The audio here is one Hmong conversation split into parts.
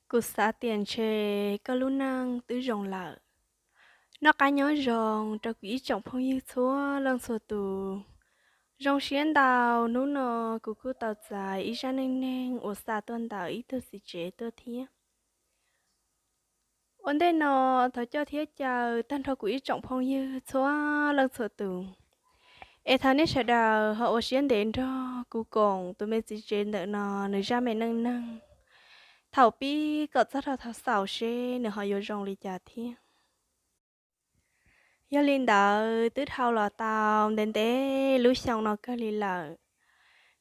Kuv xav tias ntshe koj lub neej twb zoo lawm. Noj qab nyob zoo rau kuv ib tsoom phooj ywg txhua leej txhua tus. Zoo siab ntau hnub no kuv kuj tau txais ib zaj neej neeg uas xa tuaj ntawm ib tug txiv tsev tuaj thiab. Ua ntej no thov coj thiab caw tag nrho kuv ib tsoom phooj ywg txhua leej txhua tus, es thov nej sawv daws ho ua siab ntev nrog kuv koom tus me txiv tsev ntawm no nws zaj me neej neeg. Thaum pib kom txog rau thaum xaus seb nws ho yuav zoo li cas thiab. Yog li ntawd twb dhau los tau ntev ntev lub xyoo no kawg li lawm,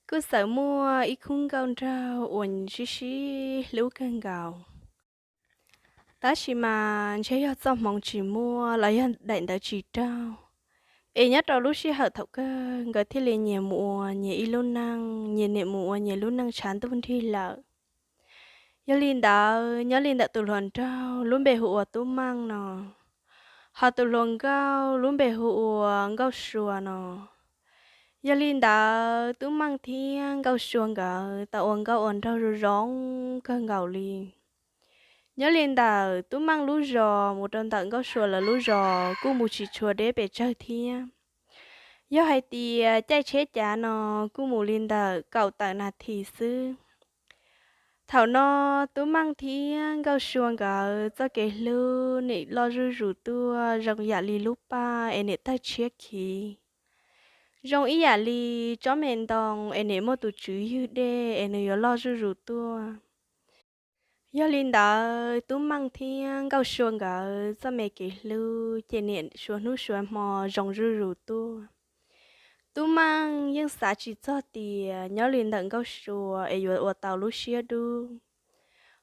kuj txawm muaj ib khub nkauj nraug uas sib sib hlub kawg nkaus. Tab sis mas ntshe yog txoj hmoov tsis muaj los yog daim ntawv tsis raug, es nyob rau lub sij hawm thaum kawg nkawd thiaj li nyias mus ua nyias ib lub neej, nyias niam mus ua nyias lub neej tshav ntuj nrig lawm. Yog li ntawd nyob li ntawm tus hluas nraug lub npe hu ua Tub Meej no, ho tus hluas nkauj lub npe hu ua Nkauj Sua no. Yog li ntawd Tub Meej thiab Nkauj Sua nkawd tau ua nkauj ua nraug zoo zoo kawg nkaus li. Nyob li ntawm Tub Meej lub zos mus rau ntawm Nkauj Sua lawv lub zos kuj mus tsis tshua deb pes tsawg thiab. Yog hais tias caij tsheb cav no kuj mus li ntawm kaum tawm nas this xwb. Thaum no Tub Meej thiab Nkauj Sua nkawd txoj kev hlub nim loj zuj zus tuaj zoo yam li lub paj es nim tawg tshiab khiv, zoo ib yam li tsob me ntoo es nim muaj tus tswv ywg dej es nws yuav loj zuj zus tuaj. Yog li ntawd Tub Meej thiab Nkauj Sua nkawd txoj me kev hlub ces nim suav hnub suav hmo zoo zuj zus tuaj. Tub Meej yeej xav tsis txog tias nyob li ntawm Nkauj Sua es yuav ua tau lub siab dub.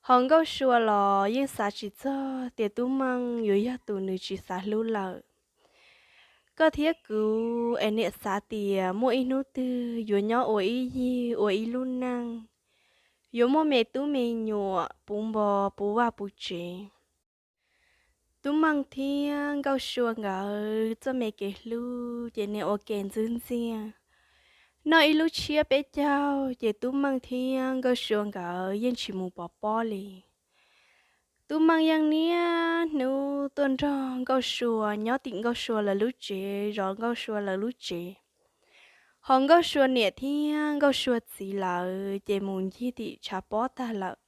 Ho Nkauj Sua los yeej xav tsis txog tias Tub Meej yuav yog tus nws tsis xav hlub lawm. Koj thiab kuv es nim xav tias muaj ib hnub twg yuav nyob ua ib yig ua ib lub neej, yuav muaj me tub me nyuam puv npo puv vaj puv tsev. Tub Meej thiab Nkauj Sua nkawd txoj me kev hlub ces nim ua ke ntxwb ntxiag. Noj ib lub tshiab peb caug ces Tub Meej thiab Nkauj Sua nkawd yeej tsis mus pov pob li. Tub Meej yeej niaj hnub tuaj nrog Nkauj Sua nyob tim Nkauj Sua lawv lub tsev, zov Nkauj Sua lawv lub tsev. Ho Nkauj Sua niam thiab Nkauj Sua txiv lawv ces mus ncig tim tshav pob tag lawm.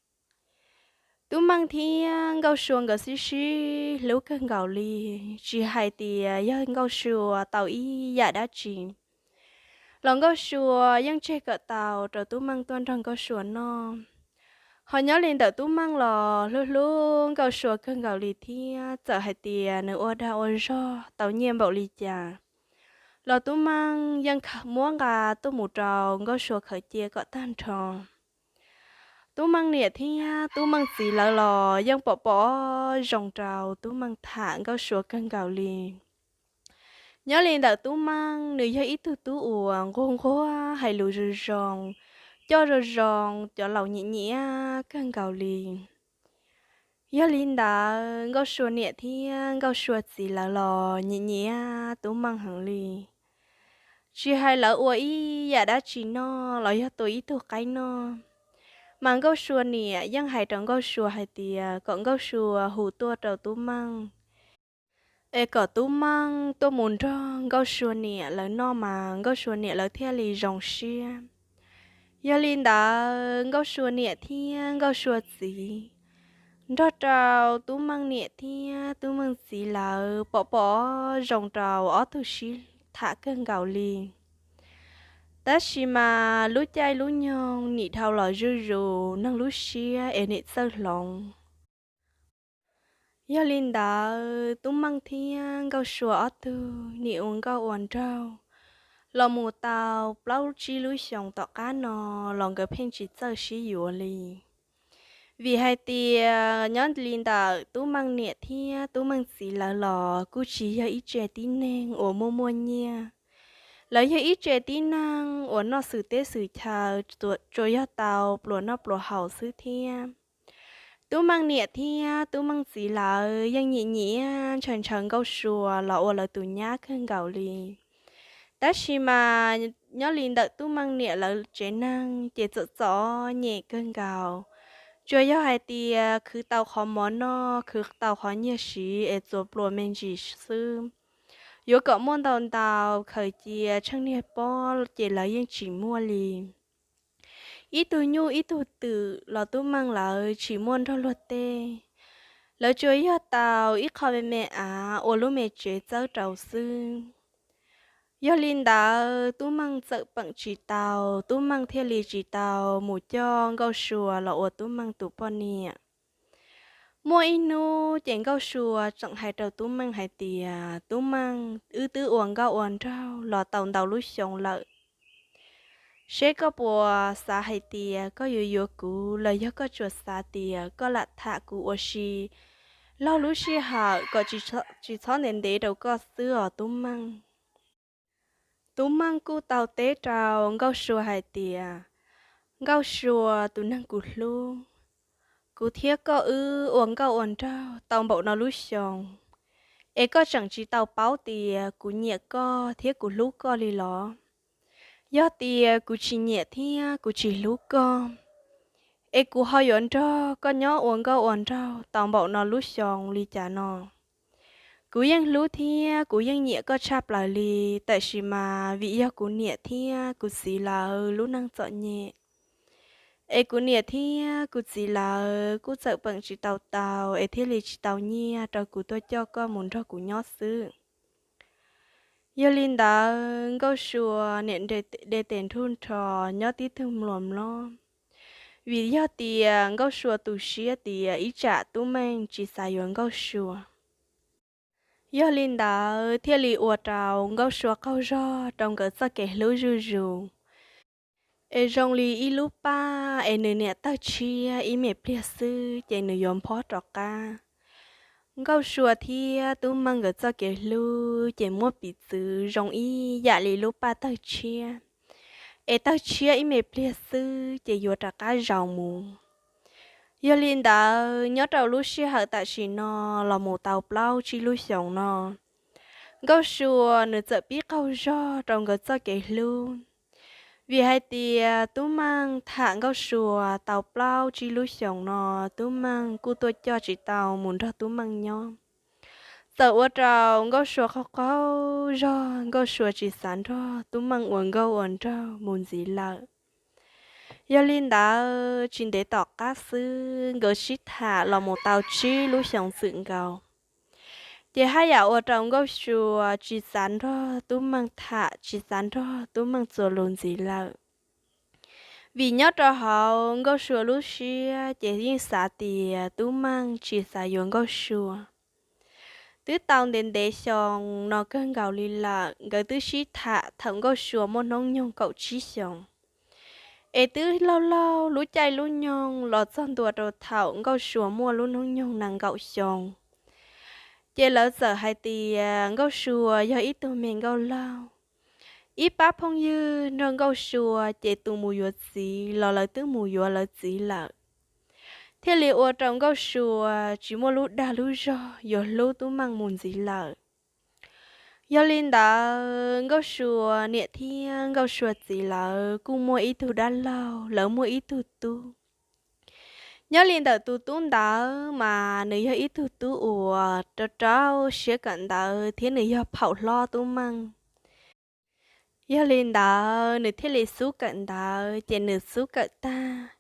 Tub Meej thiab Nkauj Sua nkawd sib sib hlub kawg nkaus li, tsis hais tias yog Nkauj Sua tau ib yam dab tsi los Nkauj Sua yeej tseg kom tau rau Tub Meej tuaj nrog Nkauj Sua noj. Ho nyob li ntawm Tub Meej los hlub hlub Nkauj Sua kawg nkaus li thiab, txawm hais tias nws ua dag ua zog tau nyiaj npaum li cas los Tub Meej yeej muab nqa tuaj mus rau Nkauj Sua khaws cia kom tag nrho. Tub Meej niam thiab Tub Meej txiv lawv los yeej pom pom zoo rau Tub Meej tham Nkauj Sua kawg nkaus li. Nyob li ntawm Tub Meej, nws yog ib tug tub uas nquag nquag, hais lus zoo zoo, coj zoo zoo, cov laus nyiam nyiam kawg nkaus li. Yog li ntawd Nkauj Sua niam thiab Nkauj Sua txiv lawv los nyiam nyiam Tub Meej heev li. Tsis hais lawv ua ib yam dab tsi noj los yog tua ib tug qaib noj, mas Nkauj Sua niam yeej hais rau Nkauj Sua hais tias kom Nkauj Sua hu tuaj rau Tub Meej, es kom Tub Meej tuaj mus nrog Nkauj Sua niam lawv noj mas Nkauj Sua niam lawv thiaj li zoo siab. Yog li ntawd Nkauj Sua niam thiab Nkauj Sua txiv nrog rau Tub Meej niam thiab Tub Meej txiv lawv pom pom zoo rau ob tug sib tham kawg nkaus li. Tab sis mas lub caij lub nyoog nim dhau los zuj zus, neeg lub siab es nim txawj hloov. Yog li ntawd Tub Meej thiab Nkauj Sua ob tug nim ua nkauj ua nraug los mus tau plaub tsib lub xyoos tom qab no los nkawd pheej tsis txawj sib yuav li. Vim hais tias nyob li ntawm Tub Meej niam thiab Tub Meej txiv lawv los kuj tsis yog ib tse tib neeg uas muaj muaj nyiaj. Lawv yog ib tse tib neeg uas noj xwm teb xwm chaw, tsuas yog tau pluas noj pluas haus xwb thiab. Tub Meej niam thiab Tub Meej txiv lawv yeej nyiam nyiam ntshaw ntshaw Nkauj Sua los ua lawv tus nyab kawg nkaus li. Tab sis mas nyob li ntawm Tub Meej niam lawv tsev neeg ces txom txom nyem kawg nkaus, Tsuas yog hais tias khwv tau qhov mov noj, khwv tau qhov nyiaj siv es txuas pluas me ntsis xwb. Yuav kom muaj ntau ntau khaws cia tsheej niag pob ces lawv yeej tsis muaj li. Ib tug nyuj ib tug twm los Tub Meej lawv tsis muaj nrog luag tej. Lawv tsuas yog tau ib qho me me av ua lub me tsev txawb rau xwb. Yog li ntawd Tub Meej txawm peem tsis tau, Tub Meej thiaj li tsis tau mus coj Nkauj Sua los ua Tub Meej tus poj niam. Muaj ib hnub ces Nkauj Sua tseem hais rau Tub Meej hais tias, Tub Meej, wb twb ua nkauj ua nraug los tau ntau lub xyoo lawm. Seb koj puas xav hais tias koj yuav yuav kuv los yog koj tsuas xav tias koj lam tham kuv ua si laug lub sij hawm kom tsis txhob ntev ntev rau koj xwb os Tub Meej. Tub Meej kuj tau teb rau Nkauj Sua hais tias, Nkauj Sua tus neeg kuv hlub, kuv thiab koj wb ua nkauj ua nraug tau npaum no lub xyoo, es koj tseem tsis tau paub tias kuv nyiam koj thiab kuv hlub koj li los? Yog tias kuv tsis nyiam thiab kuv tsis hlub koj, es kuv ho yuav nrog koj nyob ua nkauj ua nraug tau npaum no lub xyoo li cas no? Kuv yeej hlub thiab kuv yeej nyiam koj tshaj plaws li, tab sis mas vim yog kuv niam thiab kuv txiv lawv lub neej txom nyem, es kuv niam thiab kuv txiv lawv kuj txawm peem tsis tau tau es thiaj li tsis tau nyiaj rau kuv tuaj coj koj mus nrog kuv nyob xwb. Yog li ntawd Nkauj Sua niam de tes nrhuj nrho nyob tib tug mluas mlob, vim yog tias Nkauj Sua tu siab tias ib tsam Tub Meej tsis xav yuav Nkauj Sua. Yog li ntawd thiaj li ua rau Nkauj Sua qaug zog rau nkawd txoj kev hlub zuj zus, es zoo li ib lub paj es nws niam tawg tshiab ib me pliag xwb ces nws yuav nphob rov qab. Nkauj Sua thiab Tub Meej nkawd txoj kev hlub ces muaj piv txwv zoo ib yam li lub paj tawg tshiab, es tawg tshiab ib me pliag xwb ces yuav rov qab zaus mus. Yog li ntawd nyob rau lub sij hawm tam sim no los mus tau plaub tsib lub xyoos no, Nkauj Sua nws txawm pib qaug zog rau nkawd txoj kev hlub, vim hais tias Tub Meej tham Nkauj Sua tau plaub tsib lub xyoos no, Tub Meej kuj tuaj coj tsis tau mus nrog Tub Meej nyob. Txawm ua rau Nkauj Sua qaug qaug zog, Nkauj Sua tsis xav nrog Tub Meej ua nkauj ua nraug mus ntxiv lawm. Yog li ntawd tsis ntev tom qab xwb nkawd sib tham los mus tau tsib lub xyoos txwm nkaus, ces haj yam ua rau Nkauj Sua tsis xav nrog Tub Meej tham, tsis xav nrog Tub Meej txuas lus ntxiv lawm. Vim nyob rau hauv Nkauj Sua lub siab ces yeej xav tias Tub Meej tsis xav yuav Nkauj Sua. Twb tau ntev ntev xyoo no kawg nkaus li lawm nkawd twb sib tham thaum Nkauj Sua muaj hnub nyoog kaum tsib xyoos, es twb laug laug lub caij lub nyoog los txog ntua rau thaum Nkauj Sua muaj lub hnub nyoog nees nkaum xyoo. Ces lawv txawm hais tias Nkauj Sua yog ib tug me nkauj laug, ib pab phooj ywg nrog Nkauj Sua ces tus mus yuav txiv los lawv twb mus yuav lawv txiv lawm. Thiaj li ua rau Nkauj Sua tsis muaj lub dag lub zog yuav hlub Tub Meej mus ntxiv lawm. Yog li ntawd Nkauj Sua niam thiab Nkauj Sua txiv lawv kuj muaj ib tug dab laug, lawv muaj ib tug tub. Nyob li ntawm tus tub ntawd mas nws yog ib tug tub uas rau rau siab kawm ntawv thiab nws yog phaum hlob Tub Meej. Yog li ntawd nws thiaj li xub kawm ntawv, ces nws xub kawm tag,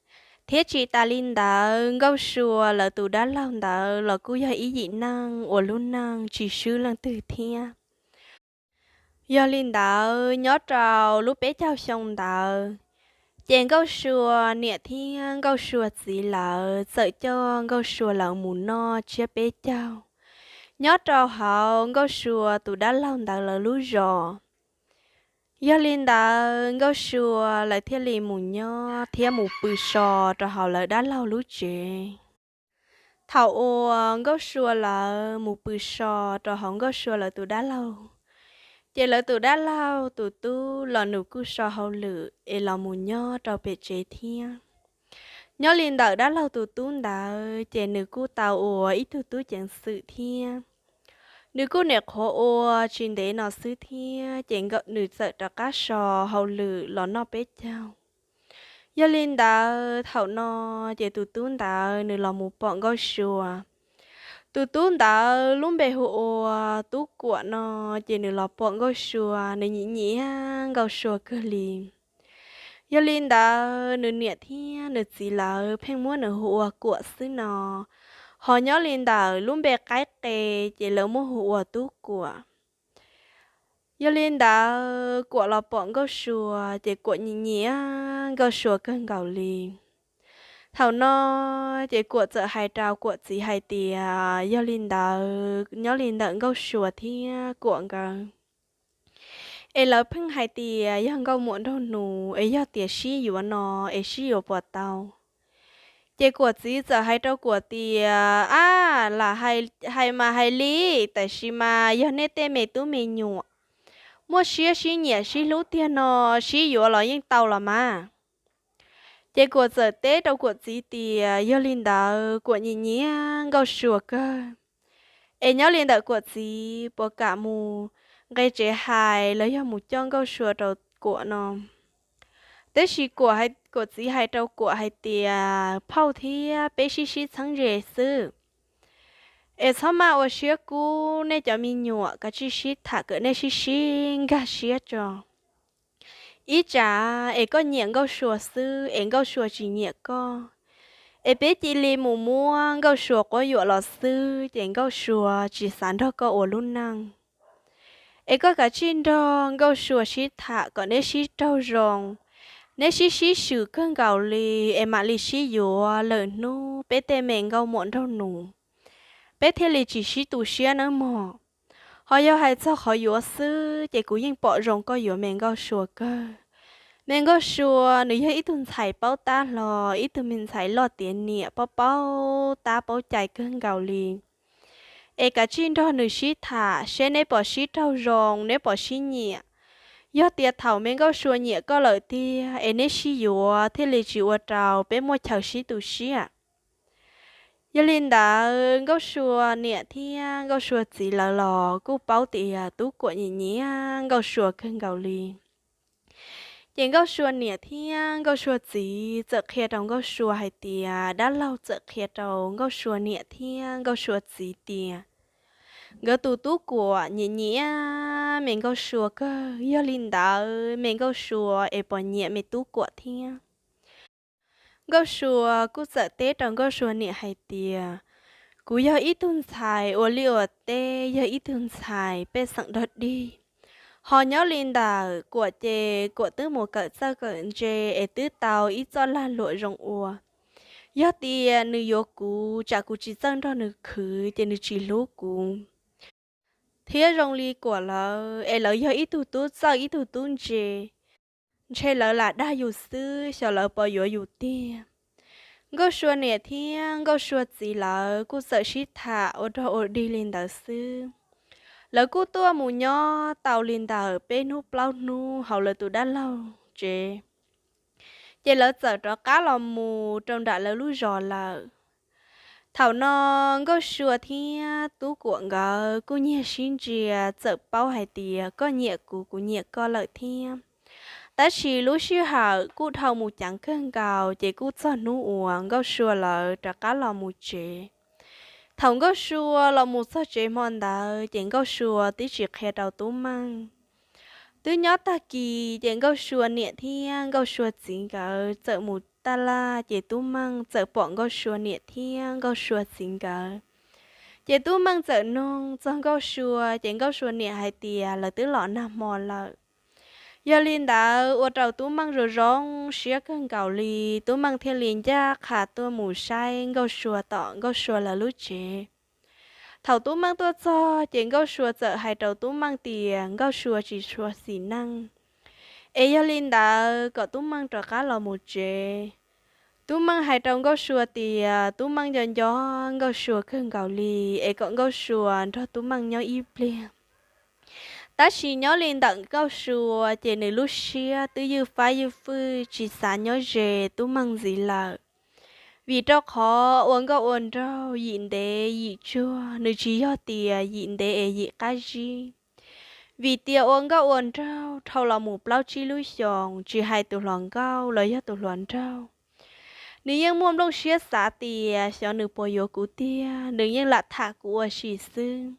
thiab tsis tas li ntawd Nkauj Sua lawv tus dab laug ntawd los kuj yog ib yim neeg uas lub neej tsis swb leej twg thiab. Yog li ntawd nyob rau lub peb caug xyoo ntawd, ces Nkauj Sua niam thiab Nkauj Sua txiv lawv txawm coj Nkauj Sua lawv mus noj tsiab peb caug nyob rau hauv Nkauj Sua tus dab laug ntawd lawv lub zos. Yog li ntawd Nkauj Sua lawv thiaj li mus nyob thiab mus pw so rau hauv lawv dab laug lub tsev. Thaum uas Nkauj Sua lawv mus pw so rau hauv Nkauj Sua lawv tus dab laug, ces lawv tus dab laug tus tub los nws kuj so hauj lwm es los mus nyob rau pem tsev thiab. Nyob li ntawm dab laug tus tub ntawd ces nws kuj tau ua ib tug tub ceev xwm thiab. Nws kuj nyuam qhuav ua tsis ntev no xwb thiab ces nws txawm rov qab so hauj lwm los noj peb caug. Yog li ntawd thaum no ces tus tub ntawd nws los mus pom Nkauj Sua. Tus tub ntawd lub npe hu ua Tub Kuam no, ces nws los pom Nkauj Sua, nws nyiam nyiam Nkauj Sua kawg li. Yog li ntawd nws niam thiab nws txiv lawv pheej muab nws hu ua Kuam xwb no, ho nyob li ntawm lub npe qaib qe ces lawv muab hu ua Tub Kuam. Yog li ntawd Kuam los pom Nkauj Sua ces Kuam nyiam nyiam Nkauj Sua kawg nkaus li. Thaum no ces Kuam txawm hais rau Kuam txiv hais tias yog li ntawd nyob li ntawm Nkauj Sua thiab Kuam nkawd es lawv pheej hais tias yog nkauj muam nraug nus es yog tias sib yuav no es sib yuav puas tau. Ces Kuam txiv txawm hais rau Kuam tias, ab, lam hais mas hais li, tab sis mas yog nej tej me tub me nyuam muaj siab sib nyiam sib hlub tiag no, sib yuav los yeej tau los mas. Ces Kuam txawm teb rau Kuam txiv tias yog li ntawd Kuam nyiam nyiam Nkauj Sua kawg, es nyob li ntawm Kuam txiv puas kam mus nqe tsev hais los yog mus coj Nkauj Sua rau Kuam no. Tab sis Kuam, Kuam txiv hais rau Kuam hais tias phauj thiab peb sib sib txheeb ze xwb, es txhob maj ua siab kub, nej cov me nyuam kav tsij sib tham kom nej sib sib nkag siab tso. Ib tsam es koj nyiam Nkauj Sua xwb es Nkauj Sua tsis nyiam koj, es peb cia li mus muab Nkauj Sua quab yuam los xwb ces Nkauj Sua tsis xav nrog koj ua lub neej. Es koj kav tsij nrog Nkauj Sua sib tham kom neb sib raug zoo, neb sib sib swm kawg nkaus li, es mam li sib yuav lwm hnub peb tej me nkauj muam nraug nus, peb thiaj li tsis sib tu siab nawb mog. Ho yog hais txog qhov yuav xwb ces kuv yeej pom zoo koj yuav me Nkauj Sua kawg. Me Nkauj Sua nws yog ib tug ntxhais paub tab hlo, ib tug me ntxhais loj tiav niam, paub paub tab paub cai kawg nkaus li. Es kav tsij nrog nws sib tham seb neb puas sib raug zoo, neb puas sib nyiam. Yog tias thaum me Nkauj Sua nyiam koj lawm tiag es neb sib yuav thiaj li tsis ua rau peb muaj chaw sib tu siab. Yog li ntawd Nkauj Sua niam thiab Nkauj Sua txiv lawv los kuj paub tias Tub Kuam nyiam nyiam Nkauj Sua kawg nkaus li. Ces Nkauj Sua niam thiab Nkauj Sua txiv txawm qhia rau Nkauj Sua hais tias, dab laug txawm qhia rau Nkauj Sua niam thiab Nkauj Sua txiv tias nkawd tus Tub Kuam nyiam nyiam me Nkauj Sua kawg, yog li ntawd me Nkauj Sua es puas nyiam me Tub Kuam thiab? Nkauj Sua kuj txawm teb rau Nkauj Sua niam hais tias, kuv yog ib tug ntxhais ua liaj ua teb, yog ib tug ntxhais pej xeem dog dig. Ho nyob li ntawm Kuam ces Kuam twb mus kawm txawj kawm ntse es twb tau ib txoj lag luam zoo ua. Yog tias nws yuav kuv, tsam kuv tsis txawj nrog nws khwv ces nws tsis hlub kuv. Thiab zoo li Kuam lawv es lawv yog ib tug tub txawj ib tug tub ntse, ntshe lawv lam dag yus xwb, xyov lawv puas yuav yus tiag. Nkauj Sua niam thiab Nkauj Sua txiv lawv kuj txawm sib tham ua rog ua dig li ntawd xwb. Lawv kuj tuaj mus nyob tau li ntawm peb hnub plaub hnub hauv lawv tus dab laug tsev, ces lawv txawm rov qab los mus rau nram lawv lub zos lawm. Thaum no Nkauj Sua thiab Tub Kuam nkawd kuj nyiag sib ntsia, txawm paub hais tias koj nyiam kuv, kuv nyiam koj lawm thiab. Tab sis lub sij hawm kuj dhau mus ceev kawg nkaus, ces kuj txog hnub uas Nkauj Sua lawv rov qab los mus tsev. Thaum Nkauj Sua los mus txog tsev hmo ntawd ces Nkauj Sua twb tsis qhia rau Tub Meej. Twb nyob tag kis ces Nkauj Sua niam thiab Nkauj Sua txiv nkawd txawm mus taj laj, ces Tub Meej txawm pom Nkauj Sua niam thiab Nkauj Sua txiv nkawd. Ces Tub Meej txawm nug txog Nkauj Sua, ces Nkauj Sua niam hais tias lawv twb los nag hmo lawm. Yog li ntawd ua rau Tub Meej zoo zoo siab kawg nkaus li, Tub Meej thiaj li ncaj qha tuaj mus saib Nkauj Sua tom Nkauj Sua lawv lub tsev. Thaum Tub Meej tuaj txog ces Nkauj Sua txawm hais rau Tub Meej tias Nkauj Sua tsis tshua xis neej, es yog li ntawd kom Tub Meej rov qab los mus tsev. Tub Meej hais rau Nkauj Sua tias Tub Meej nco nco Nkauj Sua kawg nkaus li, es kom Nkauj Sua nrog Tub Meej nyob ib pliag. Tab sis nyob li ntawm Nkauj Sua ces nws lub siab twb ywj fab ywj fwj tsis xav nyob ze Tub Meej ntxiv lawm, vim rau qhov ua nkauj ua nraug yim ntev yim tsuag, nws tsis yog tias yim ntev es yim qab zib. Vim tias ua nkauj ua nraug dhau los mus plaub tsib lub xyoos, tsis hais tus hluas nkauj los yog tus hluas nraug, nws yeej muaj nplooj siab xav tias xyov nws puas yuav kuv tiag, nws yeej lam tham kuv ua si xwb.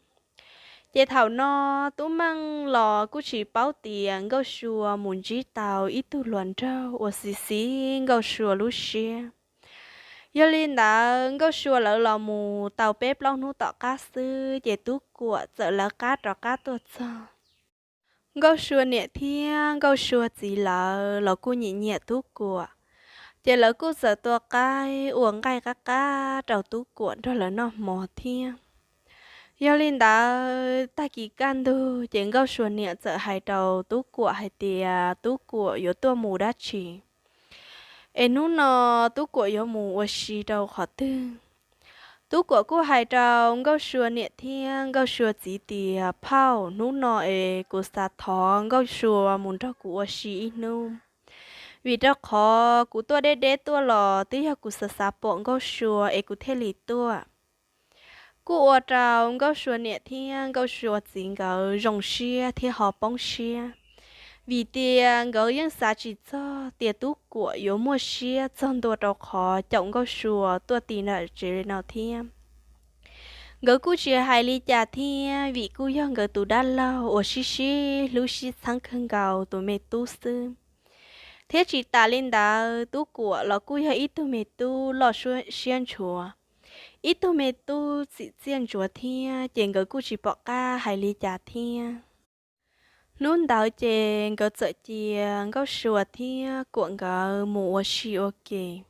Ces thaum no Tub Meej los kuj tsis paub tias Nkauj Sua mus ntsib tau ib tug hluas nraug uas xis xis Nkauj Sua lub siab. Yog li ntawd Nkauj Sua lawv los mus tau peb plaub hnub tom qab xwb, ces Tub Kuam txawm lawv qab rov qab tuaj txog. Nkauj Sua niam thiab Nkauj Sua txiv lawv los kuj nyiam nyiam Tub Kuam, ces lawv kuj txawm tua qaib ua nqaij qab qab rau Tub Kuam nrog lawv noj hmo thiab. Yog li ntawd tag kis kaj ntug ces Nkauj Sua niam txawm hais rau Tub Kuam hais tias Tub Kuam yuav tuaj mus dab tsi, es hnub no Tub Kuam yuav mus ua si rau qhov twg. Tub Kuam kuj hais rau Nkauj Sua niam thiab Nkauj Sua txiv tias phauj, hnub no es kuv xav thov Nkauj Sua mus nrog kuv ua si ib hnub, vim rau qhov kuv tuaj deb deb tuaj los twb yog kuv xav xav pom Nkauj Sua es kuv thiaj li tuaj. Kuj ua rau Nkauj Sua niam thiab Nkauj Sua txiv nkawd zoo siab thiab ho poob siab, vim tias nkawd yeej xav tsis txog tias Tub Kuam yuav muaj siab txog ntua rau qhov caum Nkauj Sua tuaj ti nram tsev no thiab. Nkawd kuj tsis hais li cas thiab, vim kuj yog nkawd tus dab laug uas sib sib hlub sib txheeb kawg nkaus tus me tub xwb. Thiab tsis tas li ntawd Tub Kuam los kuj yog ib tug me tub loj siab ntshuav, ib tug me tub txim txiaj ntsuav thiab, ces nkawd kuj tsis pom qab hais li cas thiab. Hnub ntawd ces nkawd txawm cia Nkauj Sua thiab Kuam nkawd mus ua si ua ke.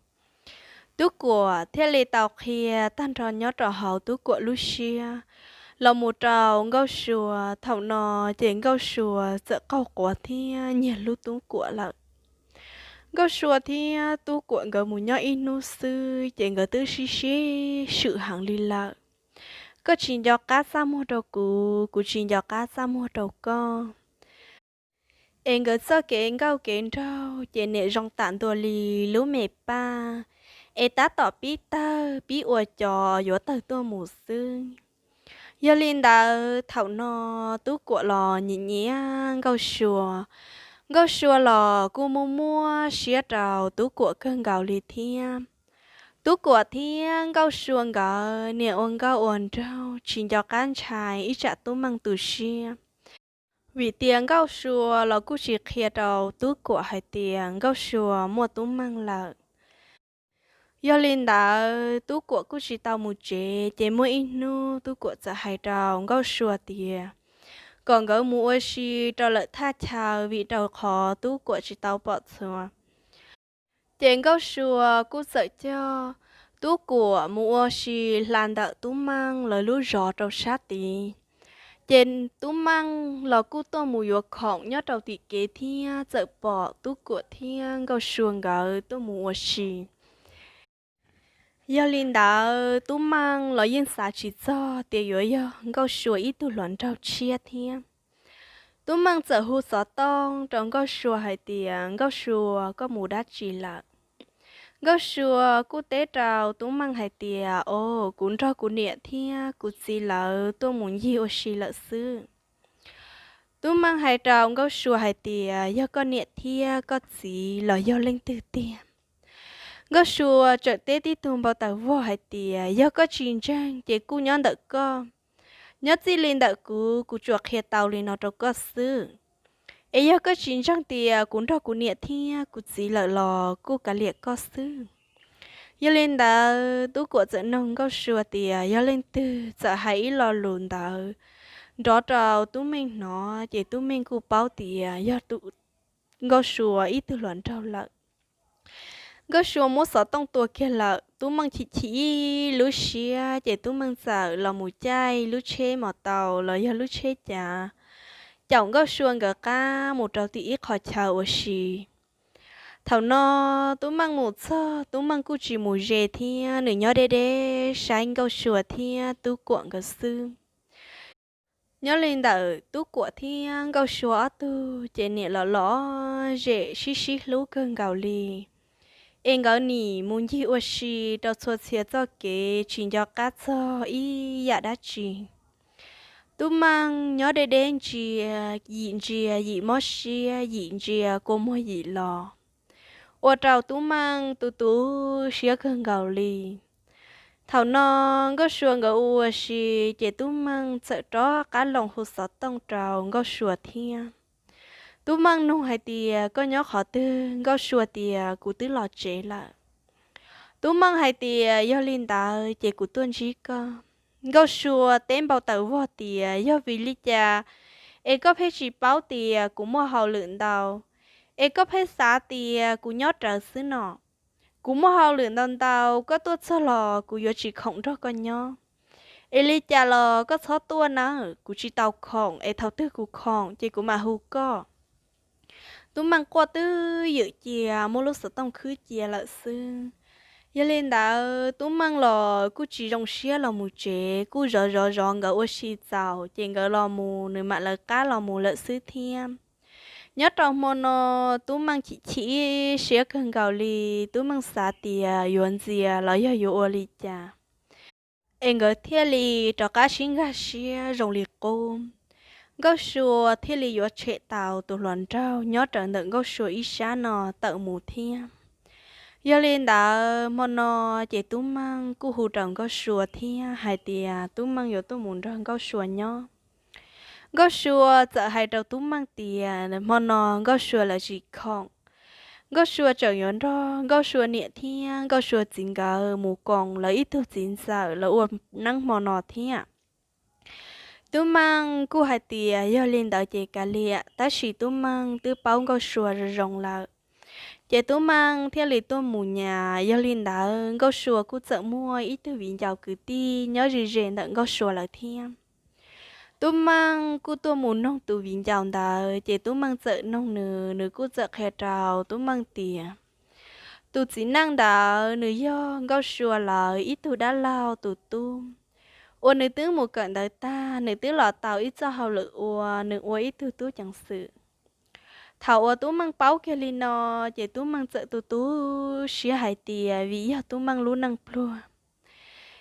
Tub Kuam thiaj li tau qhia tag nrho nyob rau hauv Tub Kuam lub siab los mus rau Nkauj Sua. Thaum no ces Nkauj Sua txawm qaug quav thiab nyiag hlub Tub Kuam lawm. Nkauj Sua thiab Tub Kuam nkawd mus nyob ib hnub xwb ces nkawd twb sib sib swm heev li lawm. Koj tsis nco qab txaj muag rau kuv, kuv tsis nco qab txaj muag rau koj. Es nkawd txoj kev nkauj kev nraug ces nim zoo tam ntua li lub me paj, es tab tom pib tawg pib ua cov yuav tawg tuaj mus xwb. Yog li ntawd thaum no Tub Kuam los nyiam nyiam Nkauj Sua, Nkauj Sua los kuj muaj muaj siab rau Tub Kuam kawg nkaus li thiab. Tub Kuam thiab Nkauj Sua nkawd nim ua nkauj ua nraug tsis nco qab ntshai ib tsam Tub Meej tu siab, vim tias Nkauj Sua los kuj tsis qhia rau Tub Kuam hais tias Nkauj Sua muaj Tub Meej lawm. Yog li ntawd Tub Kuam kuj tsis tau mus tsev, ces muaj ib hnub Tub Kuam txawm hais rau Nkauj Sua tias kom nkawd mus ua si rau lawm thaj chaw, vim rau qhov Tub Kuam tsis tau pom txhua. Ces Nkauj Sua kuj txawm coj Tub Kuam mus ua si hla ntawm Tub Meej lawv lub zos rau sab tid. Ces Tub Meej los kuj tuaj mus yuav khoom nyob rau tim kev thiab txawm pom Tub Kuam thiab Nkauj Sua nkawd tuaj mus ua si. Yog li ntawd Tub Meej los yeej xav tsis txog tias yuav yog Nkauj Sua ib tug hluas nraug tshiab thiab. Tub Meej txawm hu xov tooj rau Nkauj Sua hais tias, Nkauj Sua, koj mus dab tsi lawm? Nkauj Sua kuj teb rau Tub Meej hais tias, O, kuv nrog kuv niam thiab kuv txiv lawv tuaj mus ncig ua si lawm xwb. Tub Meej hais rau Nkauj Sua hais tias, Yog koj niam thiab koj txiv los yog leej twg tiag? Nkauj Sua txawm teb tib tug npau taws vog hais tias, Yog koj tsis ntseeg ces kuj nyob ntawm koj. Nyob txij li ntawm kuv, kuv tsuas qhia tau li no rau koj xwb. Es yog koj tsis ntseeg tias kuv nrog kuv niam thiab kuv txiv lawm los kuj kav liam koj xwb. Yog li ntawd Tub Kuam txawm nug Nkauj Sua tias yog leej twg txawm hais ib lo lus ntawd nrov rau Tub Meej hnov, ces Tub Meej kuj paub tias yog Nkauj Sua ib tug hluas nraug lawm. Nkauj Sua muab xov tooj tua kiag lawm, Tub Meej chim chim ib lub siab, ces Tub Meej txawm los mus caij lub tsheb mos taus los yog lub tsheb cav caum Nkauj Sua nkawd qab mus rau tim ib qho chaw ua si. Thaum no Tub Meej mus txog, Tub Meej kuj tsis mus ze thiab, nws nyob deb deb saib Nkauj Sua thiab Tub Kuam nkawd xwb. Nyob li ntawm Tub Kuam thiab Nkauj Sua ob tug ces niam los los zem sib sib hlub kawg nkaus li, es nkawd nim mus ncig ua si rau txhua txhia txoj kev tsis nco qab txog ib yam dab tsi. Tub Meej nyob deb deb ntsia, yim ntsia yim mob siab, yim ntsia kua muag yim los, ua rau Tub Meej tu tu siab kawg nkaus li. Thaum no Nkauj Sua nkawd ua ua si, ces Tub Meej txawm rov qab los hu xov tooj rau Nkauj Sua thiab. Tub Meej nug hais tias, koj nyob qhov twg? Nkauj Sua tias, kuv twb los tsev lawm. Tub Meej hais tias, yog li ntawd ces kuv tuaj ntsib koj. Nkauj Sua teb npau taws vog tias, yog vim li cas es koj pheej tsis paub tias kuv muaj hauj lwm ntau, es koj pheej xav tias kuv nyob rawv xwb no? Kuv muaj hauj lwm ntau ntau, koj tuaj txog los kuv yuav tsis khoom nrog koj nyob. Es li cas los koj txhob tuaj nawb, kuv tsis tau khoom, es thaum twg kuv khoom ces kuv mam hu koj. Tub Meej quaj twb ywm cia, muab lub xov tooj khwb cia lawm xwb. Yog li ntawd Tub Meej los kuj tsis zoo siab los mus tsev, kuj zov zov zov nkawd ua si txaus ces nkawd los mus, nws mam lawv qab los mus lawm xwb thiab. Nyob rau hmo no, Tub Meej chim chim siab kawg nkaus li. Tub Meej xav tias yuav ntxias los yog yuav ua li cas es nkawd thiaj li rov qab sib nkag siab zoo li qub. Nkauj Sua thiaj li yuav tshem tau tus hluas nraug nyob rawv ntawm Nkauj Sua ib sab no tawm mus thiab. Yog li ntawd hmo no ces Tub Meej kuj hu rau Nkauj Sua thiab hais tias Tub Meej yuav tuaj mus nrog Nkauj Sua nyob. Nkauj Sua txawm hais rau Tub Meej tias hmo no Nkauj Sua lawv tsis khoom. Nkauj Sua tseem yuav nrog Nkauj Sua niam thiab Nkauj Sua txiv nkawd mus koom lawv ib tug txiv ntxawm lawv ua neeb hmo no thiab. Tub Meej kuj hais tias yog li ntawd ces kav liam, tab sis Tub Meej twb paub Nkauj Sua zoo zoo lawm, ces Tub Meej thiaj li tuaj mus nyas. Yog li ntawd Nkauj Sua kuj txawm muaj ib tug viv ncaus kwv tij nyob ze ze ntawm Nkauj Sua lawv thiab. Tub Meej kuj tuaj mus noog tus viv ncaus ntawd, ces Tub Meej txawm noog nws, nws kuj txawm qhia rau Tub Meej tias tus txiv neej ntawd nws yog Nkauj Sua lawv ib tug dab laug tus tub, uas nws twb mus kawm ntawv tag, nws twb los tau ib txoj hauj lwm ua, nws ua ib tug tub ceev xwm. Thaum uas Tub Meej paub kiag li no, ces Tub Meej txawm tu tu siab hais tias vim yog Tub Meej lub neej pluag,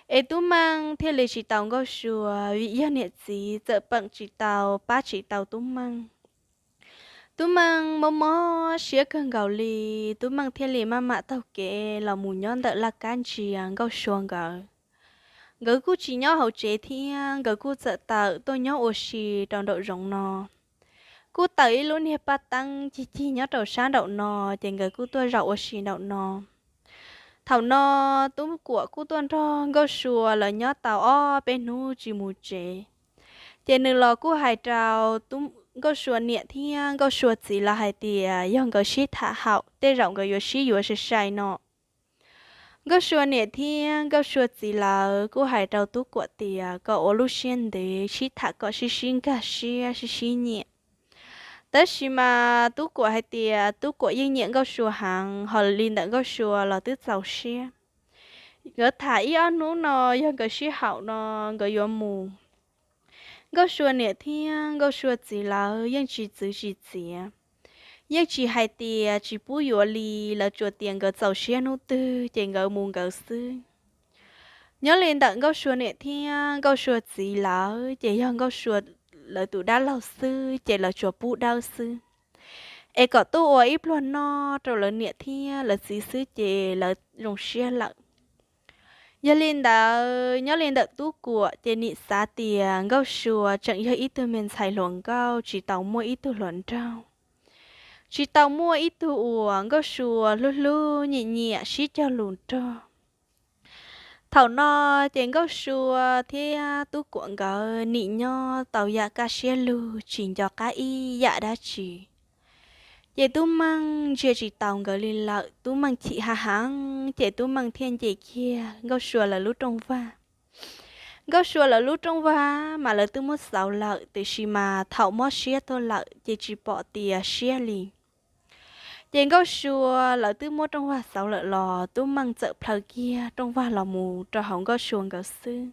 es Tub Meej thiaj li tsis tau Nkauj Sua, vim yog niam txiv txawm peem tsis tau, pab tsis tau Tub Meej. Tub Meej mob mob siab kawg nkaus li, Tub Meej thiaj li maj mam taug kev los mus nyob ntawm laj kab ntsia Nkauj Sua nkawd. Nkawd kuj tsis nyob hauv tsev thiab, nkawd kuj txawm tawm tuaj nyob ua si rau nraum zoov no. Kuj taws ib lub niag paj teeb cig cig nyob rau sab nraum no, ces nkawd kuj tuaj zaum ua si nraum no. Thaum no Tub Kuam kuj tuaj nrog Nkauj Sua lawv nyob tau ob peb hnub tsis mus tsev, ces nws los kuj hais rau Nkauj Sua niam thiab Nkauj Sua txiv lawv hais tias yog nkawd sib tham haum, tej zaum nkawd yuav sib yuav sai sai no. Nkauj Sua niam thiab Nkauj Sua txiv lawv kuj hais rau Tub Kuam tias kom ua lub siab ntev, sib tham kom sib sib nkag siab, sib sib nyiam. Tab sis mas Tub Kuam hais tias Tub Kuam yeej nyiam Nkauj Sua heev, ho li ntawm Nkauj Sua los twb txaus siab. Nkawd tham ib ob hnub no, yog nkawd sib haum no, nkawd yuav mus. Nkauj Sua niam thiab Nkauj Sua txiv lawv yeej tsis txwv tsis txiav, yeej tsis hais tias tsis pub yuav li, lawv tsuas tias nkawd txaus siab hnub twg ces nkawd mus nkawd xwb. Nyob li ntawm Nkauj Sua niam thiab Nkauj Sua txiv lawv ces yog Nkauj Sua lawv tus dab laug xwb ces lawv tsuas pub dawb xwb, es kom tuaj ua ib pluag noj rau lawv niam thiab lawv txiv xwb ces lawv zoo siab lawm. Yog li ntawd, nyob li ntawm Tub Kuam ces nim xav tias Nkauj Sua tseem yog ib tug me ntxhais hluas nkauj tsis tau muaj ib tug hluas nraug, tsis tau muaj ib tug uas Nkauj Sua hlub hlub nyiam nyiam sib cog lus nrog. Thaum no ces Nkauj Sua thiab Tub Kuam nkawd nim nyob tau yam kaj siab lug tsis nco qab ib yam dab tsi. Ces Tub Meej ntsia tsis taus nkawd li lawm, Tub Meej chim hav heev, ces Tub Meej thiaj nce kiag Nkauj Sua lawv lub rooj vag. Nkauj Sua lawv lub rooj vag mas lawv twb muab xauv lawm, tiam sis mas thaum mob siab tuaj lawm ces tsis pom tias siab li. Ces Nkauj Sua lawv twb muab rooj vag xauv lawm los Tub Meej txawm plhaw kiag rooj vag los mus rau hauv Nkauj Sua nkawd xwb.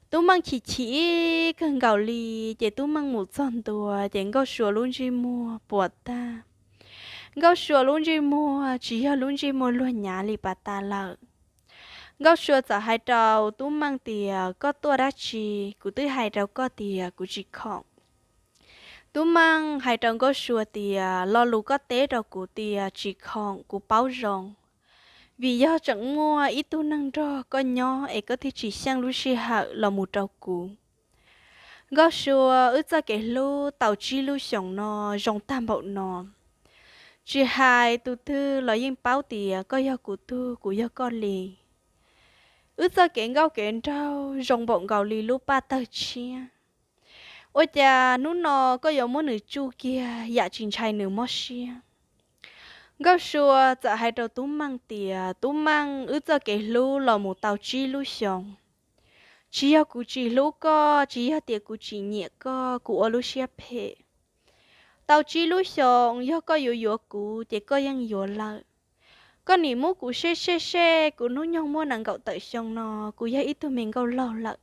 Tub Meej chim chim kawg nkaus li, ces Tub Meej mus txog ntua ces Nkauj Sua lub ntsej muag puas tag. Nkauj Sua lub ntsej muag tsis yog lub ntsej muag luag nyav li pas tas lawm. Nkauj Sua txawm hais rau Tub Meej tias, Koj tuaj dab tsi? Kuv twb hais rau koj tias kuv tsis khoom. Tub Meej hais rau Nkauj Sua tias, Lo lus koj teb rau kuv tias tsis khoom kuv paub zoo, vim yog tseem muaj ib tug neeg nrog koj nyob es koj thiaj tsis xyeej lub sij hawm los mus rau kuv. Nkauj Sua, wb txoj kev hlub tau tsib lub xyoos no zoo tag npaum no, tsis hais tus twg los yeej paub tias koj yog kuv tug, kuv yog koj li. Wb txoj kev nkauj kev nraug zoo npaum nkaus li lub paj tawg tshiab. Ua cas hnub no koj yuav muab nws tsuj kiag yam tsis ntshai nws mob siab? Nkauj Sua txawm hais rau Tub Meej tias, Tub Meej, wb txoj kev hlub los mus tau tsib lub xyoos, tsis yog kuv tsis hlub koj, tsis yog tias kuv tsis nyiam koj, kuv ua lub siab phem. Tau tsib lub xyoos yog koj yuav yuav kuv ces koj yeej yuav lawm. Koj nim muab kuv seb seb seb, kuv hnub nyoog muaj nees nkaum tawm xyoo no, kuv yog ib tug me nkauj laug lawm.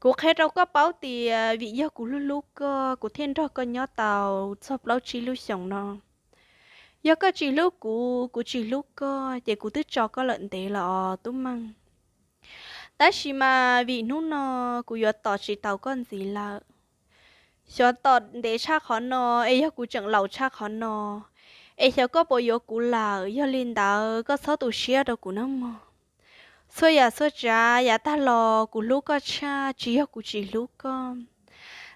Kuv qhia rau koj paub tias vim yog kuv hlub hlub koj, kuv thiaj nrog koj nyob tau txog plaub tsib lub xyoos no. Yog koj tsis hlub kuv, kuv tsis hlub koj, ces kuv twb tso koj lawm ntev los os Tub Meej. Tab sis mas vim hnub no kuv yuav tos tsis tau koj ntxiv lawm. Xyov tos ntev tshaj qhov no, es yog kuv tseem laus tshaj qhov no, es xyov koj puas yuav kuv lawm. Yog li ntawd koj txhob tu siab rau kuv nawb mog. Txhua yam txhua tsav yav tag los kuv hlub koj tshaj, tsis yog kuv tsis hlub koj.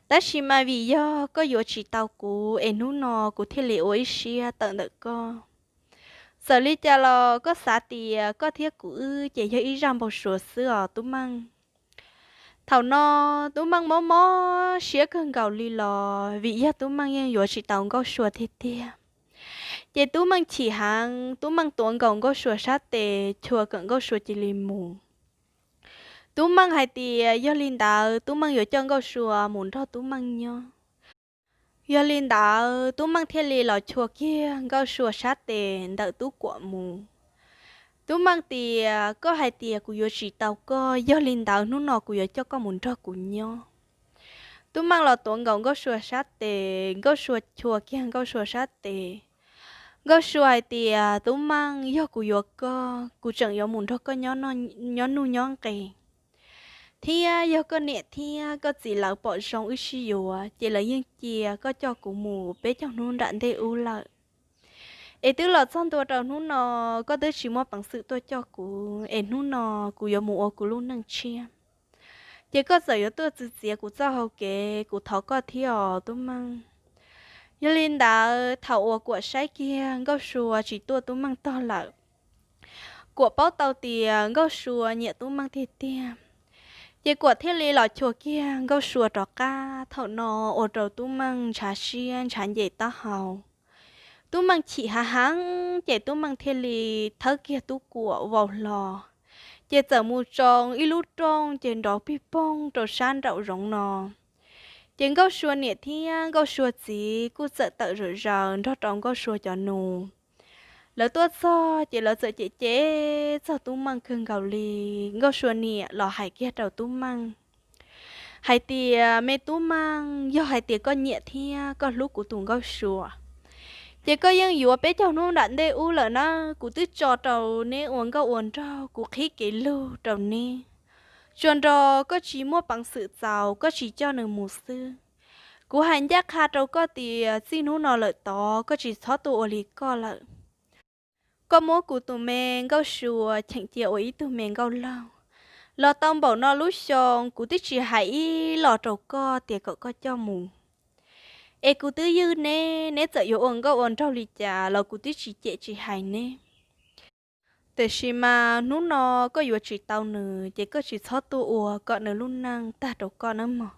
Tab sis mas vim yog koj yuav tsis tau kuv, es hnub no kuv thiaj li ua ib siab tawm ntawm koj. Txawm li cas los koj xav tias koj thiab kuv wb ces yog ib zaj npau suav xwb os Tub Meej. Thaum no Tub Meej mob mob siab kawg nkaus li los vim yog Tub Meej yeej yuav tsis tau Nkauj Sua tiag tiag. Ces Tub Meej chim heev, Tub Meej tuav nkaus Nkauj Sua sab tes chua kom Nkauj Sua cia li mus. Tub Meej hais tias yog li ntawd Tub Meej yuav coj Nkauj Sua mus nrog Tub Meej nyob. Yog li ntawd Tub Meej thiaj li los chua kiag Nkauj Sua sab tes ntawm Tub Kuam mus. Tub Meej tias, koj hais tias kuv yuav tsis tau koj, yog li ntawd hnub no kuv yuav coj koj mus nrog kuv nyob. Tub Meej los tuav nkaus Nkauj Sua sab tes, Nkauj Sua chua kiag Nkauj Sua sab tes. Nkauj Sua hais tias, Tub Meej, yog kuv yuav koj, kuv tseem yuav mus nrog koj nyob nuj nyob nqis. Thiab yog koj niam thiab koj txiv lawv pom zoo wb sib yuav, ces lawv yeej cia koj coj kuv mus peb caug hnub nram ntej ub lawm. Es twb los txog ntua rau hnub no, koj twb tsis muaj peev xwm tuaj coj kuv, es hnub no kuv yuav mus ua kuv lub neej tshiab. Ces koj txawm yuav tuaj txwv txiav kuv txoj hau kev, kuv thov koj thiab os Tub Meej. Yog li ntawd thaum uas Kuam saib kiag Nkauj Sua tsis tuaj Tub Meej tog lawm, Kuam paub tau tias Nkauj Sua nyiam Tub Meej tiag tiag. Ces Kuam thiaj li los chua kiag Nkauj Sua rov qab, thaum no ua rau Tub Meej ntshav siab ntshav nce taub hau. Tub Meej chim hav heev, ces Tub Meej thiaj li thawb kiag Tub Kuam vau hlo, ces txawm mus tsoo ib lub rooj ces nrov pig poog rau sab nraum zoov no. Ces Nkauj Sua niam thiab Nkauj Sua txiv kuj txawm tawm zom zaws nrog rau Nkauj Sua cov nus. Lawv tuaj txog ces lawv txawm cem cem txog Tub Meej kawg nkaus li. Nkauj Sua niam los hais kiag rau Tub Meej hais tias, me Tub Meej, yog hais tias koj nyiam thiab koj hlub kuv tus Nkauj Sua, ces koj yeej yuav peb caug hnub nram ntej ub lawm na. Kuv twb tso rau neb ua nkauj ua nraug, kuv qhib kev lug rau neb. Tsuas nrog koj tsis muaj peev xwm txaus, koj tsis coj nws mus xwb. Kuv hais ncaj qha rau koj tias txij hnub no lawm tod koj tsis txhob tuaj ua li koj lawm. Koj muab kuv tus me Nkauj Sua cheem cia ua ib tug me nkauj laug. Los tau npaum no lub xyoo kuv twb tsis hais ib los rau koj tias kom koj coj mus. Es kuv twb ywj neb, neb txawm yuav ua nkauj ua nraug li cas los kuv twb tsis cem tsis hais neb. Tiam sis mas hnub no koj yuav tsis tau nws, ces koj tsis txhob tuaj ua kom nws lub neej tag rau koj nawb mog.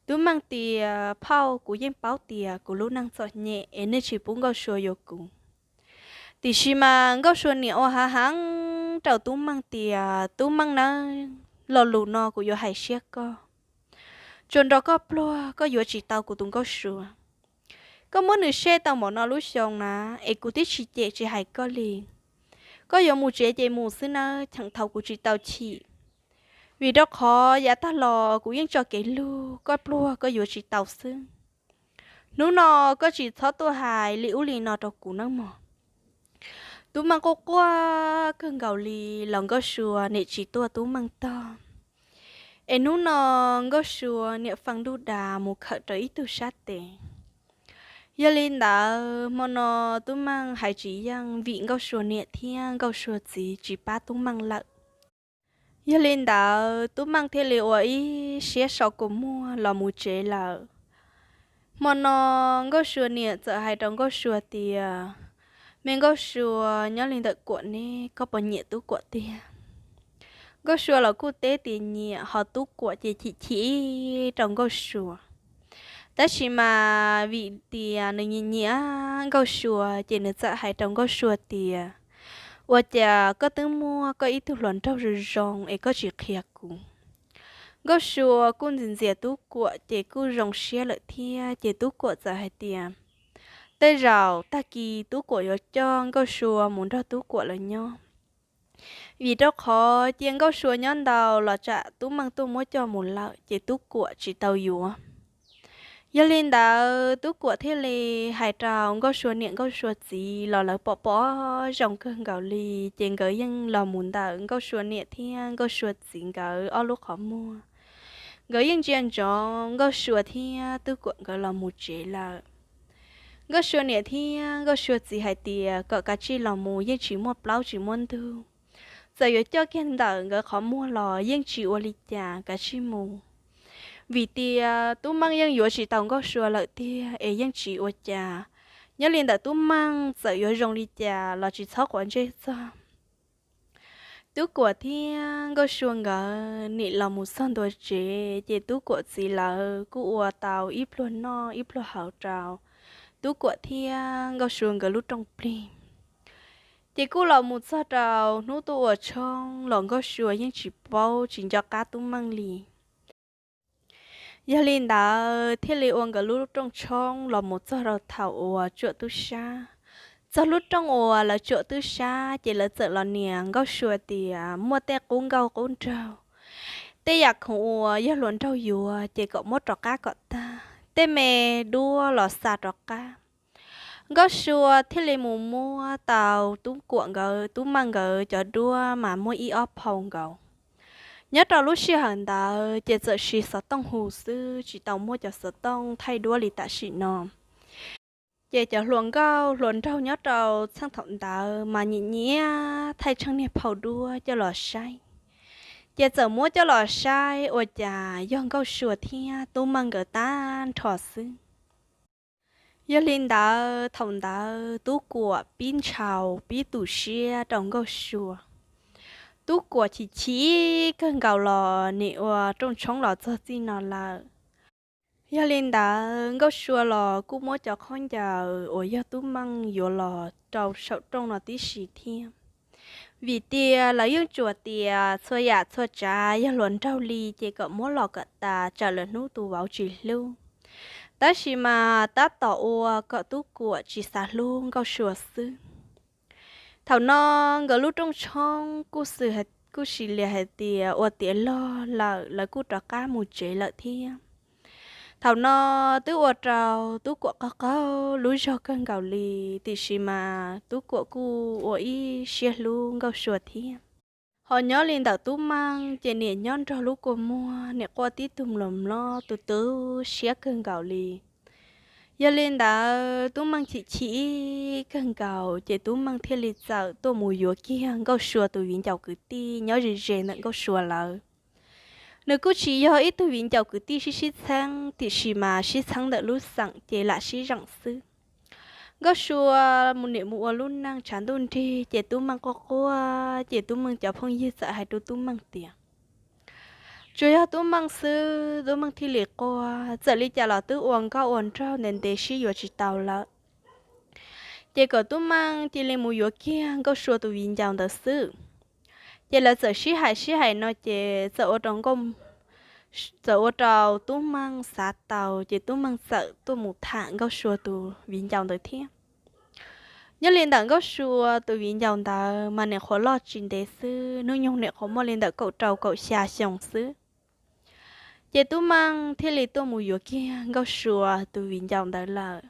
Tub Meej tias, phauj, kuv yeej paub tias kuv lub neej txom nyem es nej tsis pub Nkauj Sua yuav kuv. Tiam sis mas Nkauj Sua niam ua hav heev rau Tub Meej tias, Tub Meej nawb, lo lus no kuv yuav hais siab koj. Tsuas nrog koj pluag, koj yuav tsis tau kuv tus Nkauj Sua. Koj muab nws seb tau npaum no lub xyoo na, es kuv twb tsis cem tsis hais koj li. Koj yuav mus tsev ces mus xwb nawb, cheem thaum kuv tsis tau chim. Vim rau qhov yav tag los kuv yeej tso kev lug, koj pluag koj yuav tsis tau xwb. Hnub no koj tsis txhob tuaj hais li ub li no rau kuv nawb mog. Tub Meej quaj quaj kawg nkaus li los Nkauj Sua niam tsis tuaj Tub Meej tog. Es hnub no Nkauj Sua niam fee ntuj das mus khawm rau ib tug sab tes. Yog li ntawd hmo no Tub Meej hais tsis yeej vim Nkauj Sua niam thiab Nkauj Sua txiv tsis pab Tub Meej lawm. Yog li ntawd Tub Meej thiaj li ua ib siab so kua muag los mus tsev lawm. Hmo no Nkauj Sua niam txawm hais rau Nkauj Sua tias, Me Nkauj Sua, nyob li ntawm Kuam ne, koj puas nyiam Tub Kuam tiag? Nkauj Sua los kuj teb tias nyiam, ho Tub Kuam ces chim chim rau Nkauj Sua. Tab sis mas vim tias nws nyiam nyiam Nkauj Sua ces nws txawm hais rau Nkauj Sua tias, Ua cas koj twb muaj koj ib tug hluas nraug zoo zoo es koj tsis qhia kuv? Nkauj Sua kuj ntxias ntxias Tub Kuam ces kuj zoo siab lawm thiab, ces Tub Kuam txawm hais tias, Tej zaum tag kis Tub Kuam yuav coj Nkauj Sua mus nrog Tub Kuam lawv nyob, vim rau qhov cia Nkauj Sua nyob ntau los tsam Tub Meej tuaj muab coj mus lawm ces Tub Kuam tsis tau yuav. Yog li ntawd Tub Kuam thiaj li hais rau Nkauj Sua niam Nkauj Sua txiv los lawv pom pom zoo kawg nkaus li, ces nkawd yeej los mus ntawm Nkauj Sua niam thiab Nkauj Sua txiv nkawd ob lub qhov muag. Nkawd yeej ntsia ntsoov Nkauj Sua thiab Tub Kuam nkawd los mus tsev lawm. Nkauj Sua niam thiab Nkauj Sua txiv hais tias kom kav tsij los mus, yeej tsis muaj plaub tsis muaj ntug. Txawm yuav coj kiag ntawm nkawd qhov muag los yeej tsis ua li cas, kav tsij mus. Vim tias Tub Meej yeej yuav tsis tau Nkauj Sua lawm tiag es yeej tsis ua cas. Nyob li ntawm Tub Meej txawm yuav zoo li cas los tsis txhob quav ntsej txog. Tub Kuam thiab Nkauj Sua nkawd nim los mus txog ntua tsev ces Tub Kuam txiv lawv kuj ua tau ib pluag noj ib pluag haus rau Tub Kuam thiab Nkauj Sua nkawd lub rooj plig. Ces kuj los mus txog rau hnub tuaj ua tshoob los Nkauj Sua yeej tsis paub tsis nco qab Tub Meej li. Yog li ntawd thiaj li ua nkawd lub rooj tshoob los mus txog rau thaum uas tsuam tub sab. Txog lub rooj uas lawv tsuam tub sab ces lawv txawm los nias Nkauj Sua tias muaj tej qub nkauj qub nraug, tej yam khoom uas yog hluas nraug yuav ces kom muab rov qab kom tag, tej me duab los xa rov qab. Nkauj Sua thiaj li mus muab tau Tub Kuam nkawd, Tub Meej nkawd cov duab mas muaj ib ob phau nkaus. Nyob rau lub sij hawm ntawd ces txawm siv xov tooj hu xwb, tsis tau muaj cov xov tooj thaij duab li tam sim no. Ces cov hluas nkauj hluas nraug nyob rau txheej thaum ntawd mas nyiam nyiam thaij tsheej niag phau duab coj los saib. Ces txawm muab coj los saib ua cas yog Nkauj Sua thiab Tub Meej nkawd tag nrho xwb. Yog li ntawd thaum ntawd Tub Kuam pib ntshaus pib tu siab rau Nkauj Sua. Tub Kuam chim chim kawg nkaus los nim ua rooj tshoob los txog txij no lawm. Yog li ntawd Nkauj Sua los kuj muab cov khaub ncaws uas yog Tub Meej yuav los rau saum rooj no tib si thiab. Vim tias lawv yeej tsuas tias txhua yam txhua tsav yog hluas nraug li ces kom muab los kom tas tsam lawv hnub tus vauv tsis hlub. Tab sis mas tab tom ua kom Tub Kuam tsis xav hlub Nkauj Sua xwb. Thaum no nkawd lub rooj tshoob kuj xws, kuj sis li hais tias ua tiav log lawm, lawv kuj rov qab mus tsev lawm thiab. Thaum no twb ua rau Tub Kuam qaug qaug lub zog kawg nkaus li, tiam sis mas Tub Kuam kuj ua ib siab hlub Nkauj Sua thiab. Ho nyob li ntawm Tub Meej ces niam nyob nrog lub kua muag, niam quaj tib tug mlom mlob tu tu siab kawg nkaus li. Yog li ntawd Tub Meej chim chim kawg nkaus ces Tub Meej thiaj li txawm tuaj mus yuav kiag Nkauj Sua tus viv ncaus kwv tij nyob ze ze ntawm Nkauj Sua lawv. Nws kuj tsis yog ib tug viv ncaus kwv tij sib sib txheeb, tiam sis mas sib txheeb ntawm lub xeem ces lam sib zeem xwb. Nkauj Sua mus niam mus ua lub neej tshav ntuj nrig ces Tub Meej quaj quaj ces Tub Meej cov phooj ywg txawm hais rau Tub Meej tias, tsuas yog Tub Meej xwb Tub Meej thiaj li quaj, txawm li cas los twb ua nkauj ua nraug ntev ntev sib yuav tsis tau lawm. Ces kom Tub Meej cia li mus yuav kiag Nkauj Sua tus viv ncaus ntawd xwb. Ces lawv txawm sib hais sib hais no ces txawm ua rau Nkauj, txawm ua rau Tub Meej xav tau ces Tub Meej txawm tuaj mus tham Nkauj Sua tus viv ncaus ntawd thiab. Nyob li ntawm Nkauj Sua tus viv ncaus ntawd mas niam qhuav loj tsis ntev xwb, hnub nyoog niam qhuav muaj li ntawm kaum rau kaum xya xyoo xwb. Ces Tub Meej thiaj li tuaj mus yuav kiag Nkauj Sua tus viv ncaus ntawd lawm.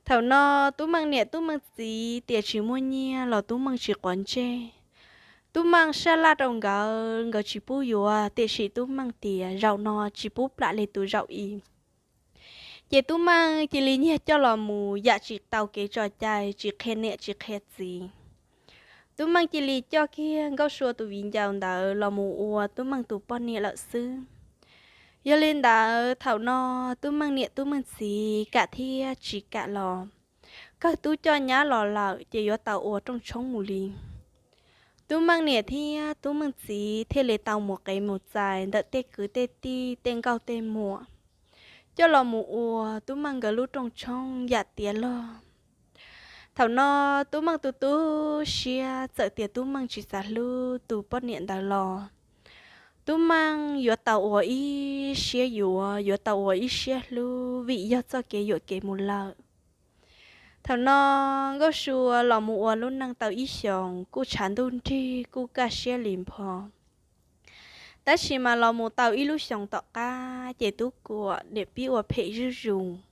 Thaum no Tub Meej niam Tub Meej txiv tias tsis muaj nyiaj los Tub Meej tsis quav ntsej. Tub Meej sab laj rau nkawd, nkawd tsis pub yuav, tiam sis Tub Meej tias zaum no tsis pub plam li tus zaum i. Ces Tub Meej cia li nyiag coj los mus yam tsis tau kev tso cai, tsis qhia niam tsis qhia txiv. Tub Meej cia li coj kiag Nkauj Sua tus viv ncaus ntawd los mus ua Tub Meej tus poj niam lawm xwb. Yog li ntawd thaum no Tub Meej niam Tub Meej txiv kam thiab tsis kam los, kawg tub coj nyab los lawm ces yuav tau ua rooj tshoob mus li. Tub Meej niam thiab Tub Meej txiv thiaj li tau mus qev mus txais ntawm tej kwv tej tij tej nkauj tej muam, coj los mus ua Tub Meej nkawd lub rooj tshoob yam tiav log. Thaum no Tub Meej tu tu siab, txawm tias Tub Meej tsis xav hlub tus poj niam ntawd los Tub Meej yuav tau ua ib siab yuav, yuav tau ua ib siab hlub vim yog txoj kev yuam kev mus lawm. Thaum no Nkauj Sua los mus ua lub neej tau ib xyoos kuj tshav ntuj nrig kuj kaj siab li npho. Tab sis mas los mus tau ib lub xyoos tom qab ces Tub Kuam niam pib ua phem zuj zus.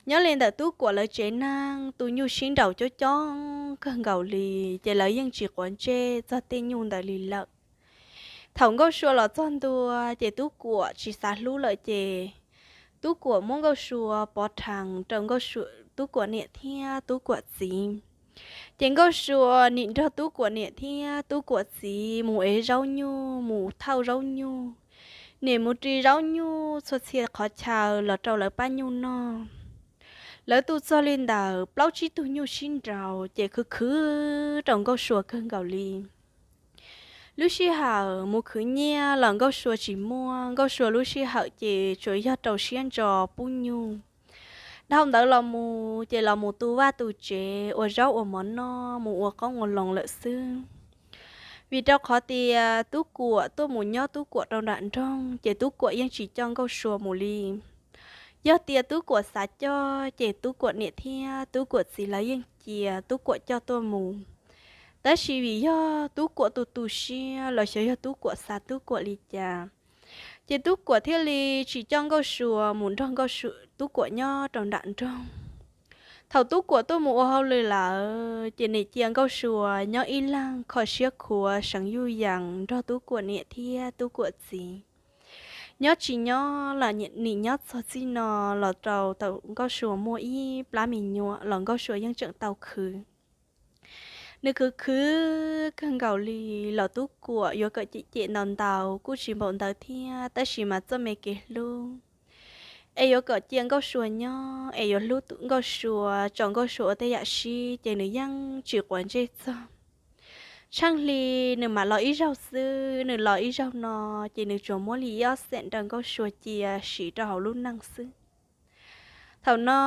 Nyob li ntawm Tub Kuam lawv tsev neeg tus nyuj sib nraus coob coob kawg nkaus li, ces lawv yeej tsis quav ntsej txog tej nyuj ntawd li lawm. Thaum Nkauj Sua los txog ntua ces Tub Kuam tsis xav hlub lawm ces Tub Kuam muab Nkauj Sua pov rhees rau Nkauj Sua, Tub Kuam niam thiab Tub Kuam txiv. Ces Nkauj Sua nim nrog Tub Kuam niam thiab Tub Kuam txiv mus ev zaub nyuj, mus thauj zaub nyuj, nim mus ris zaub nyuj txhua txhia qhov chaw los rau lawv pab nyuj noj. Lawv tu txog li ntawm plaub tsib tug nyuj sib nraus ces khwv khwv rau Nkauj Sua kawg nkaus li. Lub sij hawm mus khwv nyiaj los Nkauj Sua tsis muaj, Nkauj Sua lub sij hawm ces tsuas yog rau siab ntso pub nyuj. Dhau ntawd los mus ces los mus tu vaj tu tsev, ua zaub ua mov noj, mus ua qoob ua loo lawm xwb. Vim rau qhov tias Tub Kuam tuaj mus nyob Tub Kuam rau nram nroog ces Tub Kuam yeej tsis coj Nkauj Sua mus li. Yog tias Tub Kuam xav coj ces Tub Kuam niam thiab Tub Kuam txiv lawv yeej cia Tub Kuam coj tuaj mus. Tab sis vim yog Tub Kuam tu tu siab los xyov yog Tub Kuam xav Tub Kuam li cas, ces Tub Kuam thiaj li tsis coj Nkauj Sua mus nrog Nkauj Su-, Tub Kuam nyob rau nram nroog. Thaum Tub Kuam tuaj mus ua hauj lwm lawm ces nim cia Nkauj Sua nyob ib leeg kho siab khuav seev yuj yees nrog Tub Kuam niam thiab Tub Kuam txiv. Nyob tsis nyob los nim nyob txog txij no los rau thaum Nkauj Sua muaj ib plab me nyuam los Nkauj Sua yeej tseem tau khwv. Nws khwv khwv kawg nkaus li los Tub Kuam yuav kom cem cem ntau ntau kuj tsis npaum ntawd thiab, tab sis mas txoj me kev hlub es yuav kom cia Nkauj Sua nyob es yuav hlub Nkauj Sua, tso Nkauj Sua ua tej yam sib ces nws yeej tsis quav ntsej txog. Tsheej hli nws mam los ib zaug xwb, nws los ib zaug no ces nws tsuas muab li ib ob xeem rau Nkauj Sua cia siv rau hauv lub neej xwb. Thaum no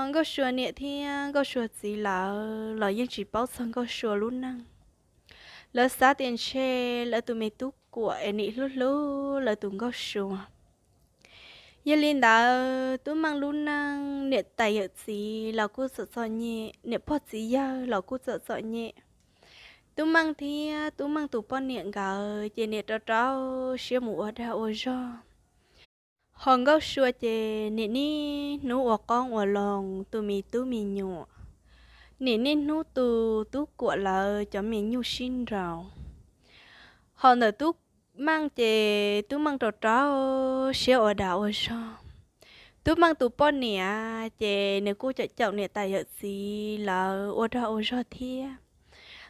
Nkauj Sua niam thiab Nkauj Sua txiv lawv los yeej tsis paub txog Nkauj Sua lub neej. Lawv xav tias ntshe lawv tus me Tub Kuam es nim hlub hlub lawv tus Nkauj Sua. Yog li ntawd Tub Meej lub neej niam tais yawm txiv los kuj txom txom nyem, niam pog txiv yawg los kuj txom txom nyem. Tub Meej thiab Tub Meej tus poj niam nkawd ces nim rau rau siab mus ua dag ua zog. Ho Nkauj Sua ces nim niaj hnub ua qoob ua loo tu me tub me nyuam, nim niaj hnub tu Tub Kuam lawv cov me nyuj sib nraus. Ho ntawm Tub Meej ces Tub Meej rau rau siab ua dag ua zog. Tub Meej tus poj niam ces nws kuj caum caum niam tais yawm txiv lawv ua dag ua zog thiab.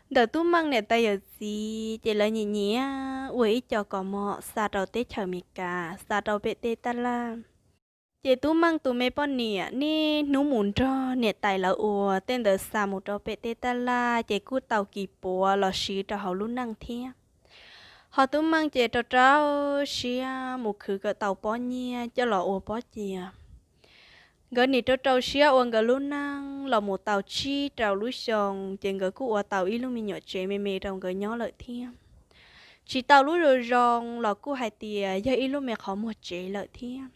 Ntawm Tub Meej niam tais yawm txiv ces lawv nyiam nyiam ua ib co kos mom xa rau teb chaws Amelikas, xa rau pem tej taj laj. Ces Tub Meej tus me poj niam niaj hnub mus nrog niam tais lawv ua tej ntawd xa mus rau pem tej taj laj ces kuj tau kis puav los siv rau hauv lub neej thiab. Ho Tub Meej ces rau rau siab mus khwv kom tau pob nyiaj coj los ua pob cia. Nkawd nim rau rau siab ua nkawd lub neej los mus tau tsib rau lub xyoo ces nkawd kuj ua tau ib lub me nyuam tsev me me rau nkawd nyob lawm thiab. Tsis tau lub zoo zoo los kuj hais tias yog ib lub me qhov muag tsev lawm thiab.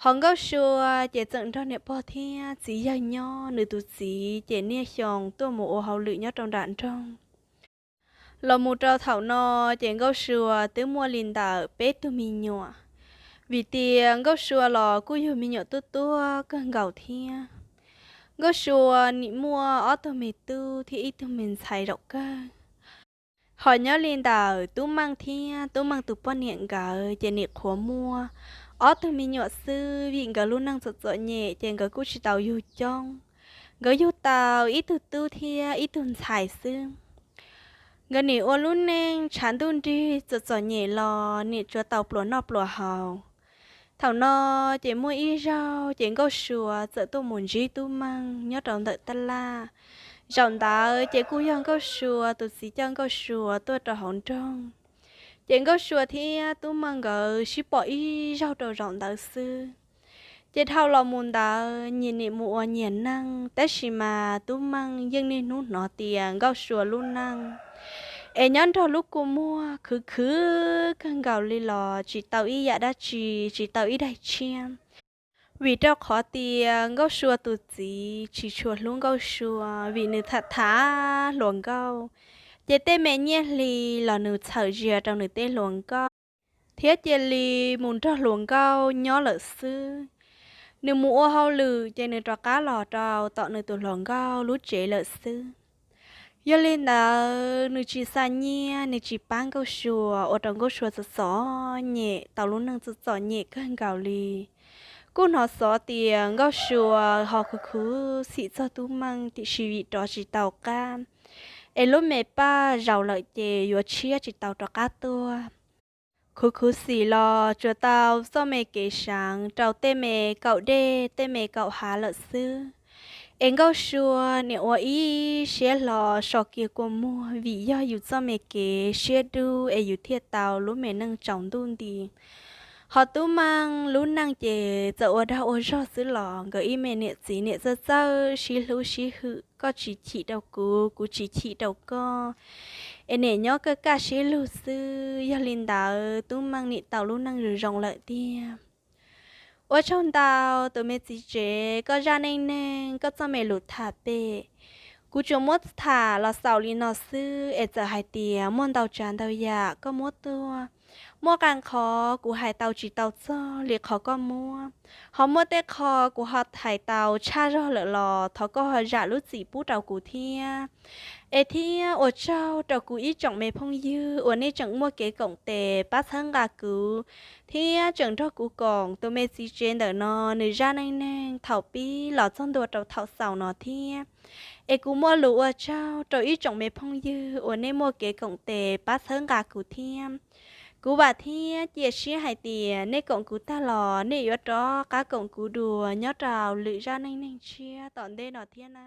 Ho Nkauj Sua ces tseem nrog niam pog thiab txiv yawg nyob, nws tus txiv ces niaj xyoo tuaj mus ua hauj lwm nyob rau nram nroog. Los mus rau thaum no ces Nkauj Sua twb muaj li ntawm peb tug me nyuam, vim tias Nkauj Sua los kuj yug me nyuam tuaj tuaj kawg nkaus thiab. Nkauj Sua nim muaj ob tug me tub thiab ib tug me ntxhais zaum kawg. Hos nyob li ntawm Tub Meej thiab Tub Meej tus poj niam nkawd ces nim qhuav muaj ob tug me nyuam xwb, vim nkawd lub neej txom txom nyem ces nkawd kuj tsis tau yug coob. Nkawd yug tau ib tug tub thiab ib tug ntxhais xwb. Nkawd nim ua lub neej tshav ntuj nrig txom txom nyem los nim tsuav tau pluas noj pluas haus. Thaum no ces muaj ib zaug ces Nkauj Sua txawm tuaj mus ntsib Tub Meej nyob rau ntawm taj laj. Zaum ntawd ces kuj yog Nkauj Sua tus txiv coj Nkauj Sua tuaj rau hauv nroog. Ces Nkauj Sua thiab Tub Meej nkawd sib pom ib zaug rau zaum ntawd xwb. Ces dhau los mus ntawd nyias nim mus ua nyias neej, tab sis mas Tub Meej yeej niaj hnub hnov tias Nkauj Sua lub neej es nyob nrog lub kua muag khwv khwv kawg nkaus li los tsis tau ib yam dab tsi, tsis tau ib daig tshiab. Vim rau qhov tias Nkauj Sua tus txiv tsis tshua hlub Nkauj Sua, vim nws tham tham hluas nkauj, ces tej me nyiaj hli los nws txhawm zias rau nws tej hluas nkauj, thiab cia li mus nrog hluas nkauj nyob lawm xwb. Nws mus ua hauj lwm ces nws rov qab los rau tom nws tus hluas nkauj lub tsev lawm xwb. Yog li ntawd nws tsis xa nyiaj, nws tsis pab Nkauj Sua, ua rau Nkauj Sua txom txom nyem, tau lub neej txom txom nyem kawg nkaus li. Kuj hnov xov tias Nkauj Sua ho khwv khwv xim txog Tub Meej, tiam sis vim rov tsis tau qab, es lub me paj zaus lawm ces yuav tshiab tsis tau rov qab tuaj. Khwv khwv xim los tsuas tau txoj me kev seev rau tej me kaum dej tej me kaum hav lawm xwb. Es Nkauj Sua nim ua ib siab hlo so kiag kua muag, vim yog yus txoj me kev siab dub es yus thiaj tau lub me neej tsaus ntuj nti. Ho Tub Meej lub neej ces txawm ua dag ua zog xwb los nkawd ib me niam txiv niam txawj txawj sib hlub sib hwm, koj tsis chim rau kuv, kuv tsis chim rau koj, es nim nyob kaj kaj siab lug xwb. Yog li ntawd Tub Meej nim tau lub neej zoo zoo lawm tiag. Ua tsaug ntau tus me txiv tsev, koj zaj neej neeg, koj txoj me lus tham pem, kuv tsuas muab tham los xaus li no xwb es txawm hais tias muaj ntau tsav ntau yam koj muab tuaj, muaj qee qhov kuv hais tau tsis tau txog li qhov koj muab, ho muaj tej qho kuv ho hais tau tshaj zog lawm los thov koj ho zam lub txim pub rau kuv thiab. Es thiab ua tsaug rau kuv ib tsoom me phooj ywg uas nej tseem muaj kev koom tes pab txhawb nqa kuv, thiab tseem nrog kuv koom. Tus me txiv tsev ntawm no nws zaj neej neeg thaum pib los txog ntua rau thaum xaus no thiab. Es kuv muaj lus ua tsaug rau ib tsoom me phooj ywg uas nej muaj kev koom tes pab txhawb nqa kuv thiab. Kuv vam thiab cia siab hais tias nej koom kuv tag los nej yuav rov qab koom kuv dua nyob rau lwm zaj neej neeg tshiab tom ntej no thiab na.